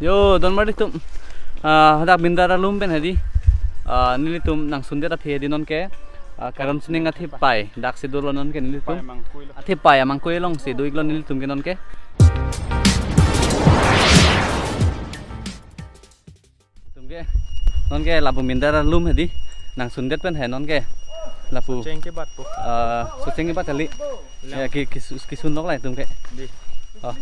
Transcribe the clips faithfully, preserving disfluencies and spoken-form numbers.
Yo, don marli atum. Ah, hadak Mindar alum pen hedi. Ah, nelitum nangsundet aphi hedi nonke. Ah, Karon Sining athepai dak si dolo nonke nelitum. Athepai amangkoi alongsi do-iklo nelitum ke nonke. Tumke nonke lapu Mindar alum hedi. Nangsundet pen he nonke. Lapu. Cheng kebat po. Ah, Socheng kebat kali. Ya, ki, ki, kisun nok lai tumke. Di. Oh.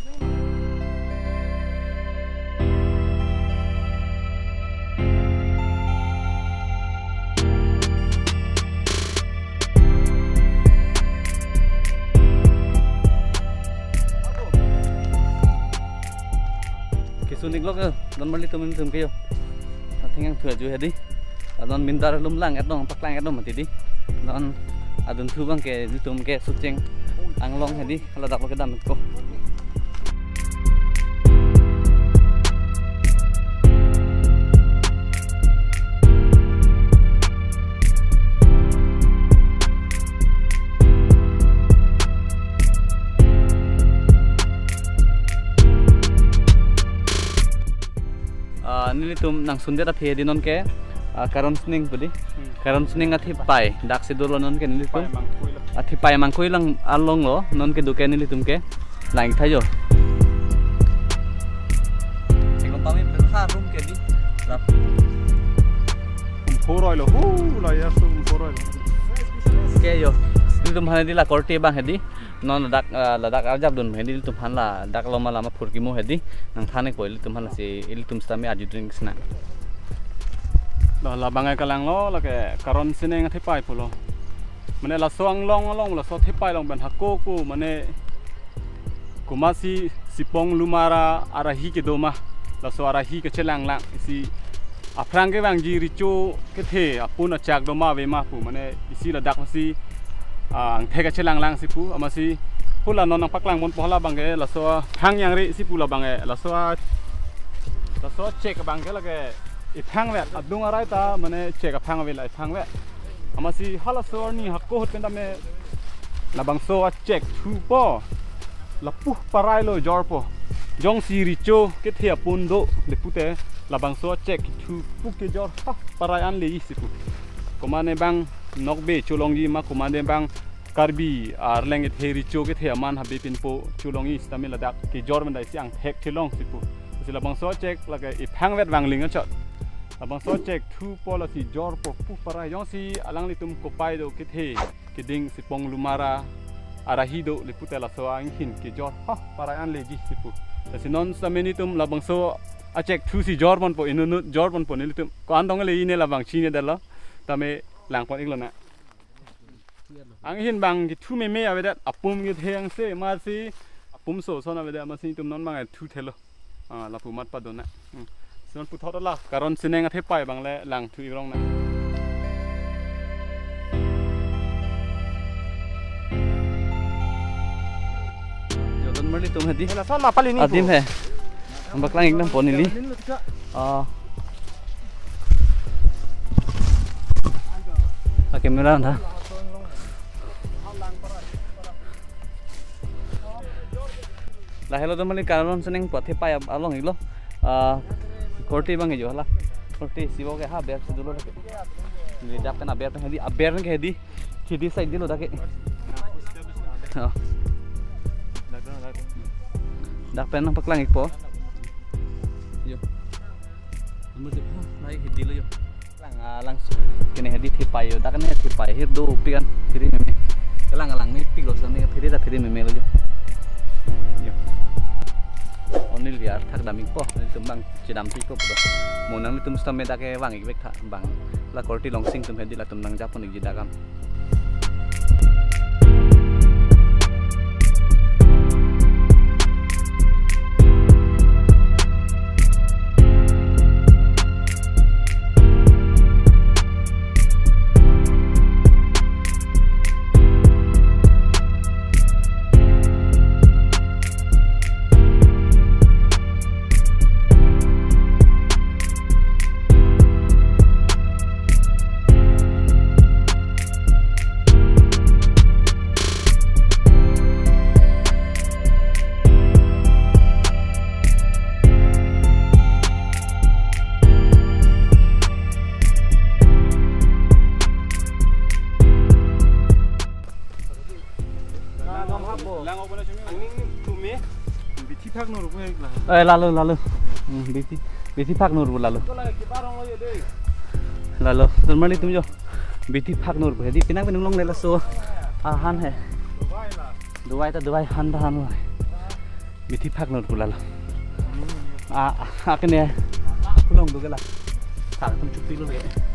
Kisun-iklo ke, don marli atum ilitum ke yo. Atheng yang thu aju hedi. Adon Mindar alum lang-et dong, paklang-et dong mati di. Don adunthu abangke ilitum ke Socheng Anglong hedi, hala dak lo kedam ko. Ah, nelitum nangsundet aphi hedi nonke, ah, Karon Sining pu di. Hmm. Karon Sining athepai dak si dolo nonke nelitum. Athepai amangkoi along, along lo nonke do ke nelitum ke. Lang-ik tha yo. Eklong pami berha room ke di. Rap. Umphoroi lo. Hu, la ya so umphoroi lo. Ke yo. Nelitum aphan hedi la korte abang hedi. Non ladak, ah, ladak arjapdun hedi ilitum aphan ladak loma lama phurkimo hedi. Nangthan-ikpo ilitum aphan lasi ilitum sitame arju dring sina. Lo labang ke kalang lo lake Karon Sining athepai pulo. Mane laso anglong along laso athepai along pen hako ko mane komatsi Sipong Lumara arahi kedo ma laso arahi kachelanglang isi aphrang kevangji recho kethe apun achak do ma ave ma pu mane isi ladak si, ah, angthek kachelanglang si pu amatsi hula non nangpaklang ponpo hala abangke laso aphang yangri si pu labangke laso a, laso achek abangke lake iphang vet adung arai ta mane chek aphang ave la iphang vet. Amatsi halaso arni hako ahut pen tame labangso achek thupo. Lapu parai lo jorpo. Jongsi recho kethe apun do le pute labangso achek thupo kejor ha parai an le isi pu. Komane bang nokbe cholongji ma komane bang Karbi arleng kethe recho kethe aman habe pinpo cholongji sitame ladak kejor mendai si angthek thelong si pu. Si labangso achek lake iphang vet vangling achot. Labangso achek thupo lasi jorpo pu parai jongsi alanglitum kopai do kethe keding Sipong Lumara arahi do le pute laso anghin kejor ha parai an leji si pu. Lasi non sitame nelitum labangso achek thu si jor ponpo inutnut jor ponpo nelitum. Ko-an dong le ine labang chinine detlo. Tame lang pon-iklo na. Anghin bang kethu meme avedet apum ketheng se amatsi apum so son avedet amatsi nelitum non bang thu thelo. Ah, lapu mat padon na. Hmm. Si non puthot la Karon Sining athepai abang le lang thu-ik rong na. Yo, don marli atum hedi. Lason ma pali ni adim pu he. Nangpaklang-ik nangpo neli. Ah. Ah, camera tha. Lahelo don marli Karon Sining pu athepai along-iklo. Ah, korte abang jo hala. Korte si bo ke ha ber si dolo lake. Neli dak pen aber pen hedi, aber pen ke hedi. Hedi side dilo dak ke. Oh. Dak pen nangpaklang-ikpo. Yo. Nomor tiga, naik hedi lo yo. Lang, ah, lang su-, kene hedi thepai yo, dak kene thepai hirdo pikan, phiri meme. Kelang lang ni pik lo sani phiri ta phiri meme lo yo. Yo. Only liar thak damikpo, nelitum bang chedam tikpo pu. Mo nanglitum sitame dak kevang-ik vek tha bang. La korte along si nelitum hedi latum nangja pon-ikji dak an. Tumi, bithi phak nur ko ekla. Eh, lalo, lalo. Hmm, bithi, bithi phak nur ko lalo. Ko lagi kibar ong lo ye dei. Lalo, teman-teman, tumi jo. Bithi phak nur ko. Di pinang pinung longle laso. Ah, han he. Dubai la. Dubai ta Dubai, han ta han. Bithi phak nur ko lalo. Ah, ah, akene. Kulong do ke la. Thar tum chupi lo ke.